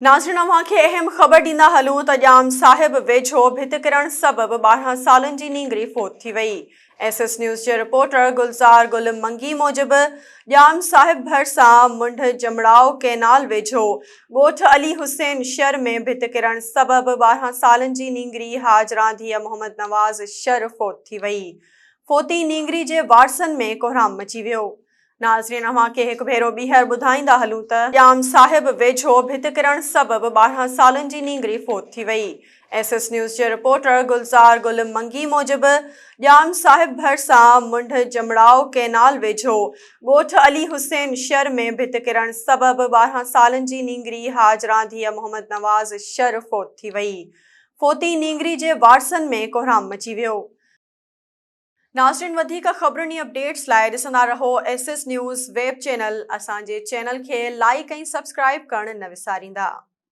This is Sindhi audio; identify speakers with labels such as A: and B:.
A: ناظرين اوهان کي اهم خبر ڏيندا هلون ته ڄام صاحب ويجهو ڀت ڪرڻ سبب 12 سالن جي نينگري فوت ٿي وئي. ايس ايس نيوز جي رپورٽر گلزار گل منگي موجب ڄام صاحب ڀرسان منڍ جمڙائو ڪئنال ويجهو ڳوٺ علي حسين شھر ۾ ڀت ڪرڻ سبب 12 سالن جي نينگري هاجران ڌيء محمد نواز شھر فوت ٿي وئي. فوتي نينگري جي وارثن ۾ ڪهرام مچي ويو. ناظرين اوهان کي هڪ ڀيرو ٻيهر ٻڌائيندا هلون ته ڄام صاحب ويجهو ڀت ڪرڻ سبب 12 سالن جي نينگري فوت ٿي وئي. ايس ايس نيوز جي رپورٽر گلزار گل منگي موجب ڄام صاحب ڀرسان منڍ جمڙائو ڪئنال ويجهو ڳوٺ علي حسين شھر ۾ ڀت ڪرڻ سبب 12 سالن جي نينگري هاجران ڌيء محمد نواز شھر فوت ٿي وئي. فوتي نينگري جي وارثن ۾ ڪهرام مچي ويو. ناظرين وڌيڪ خبرن ۽ اپڊيٽس لاء ڏسندا رهو S S news web channel اسان جي چينل کي لائيڪ ۽ سبسڪرائيب ڪرڻ نه وساريندا.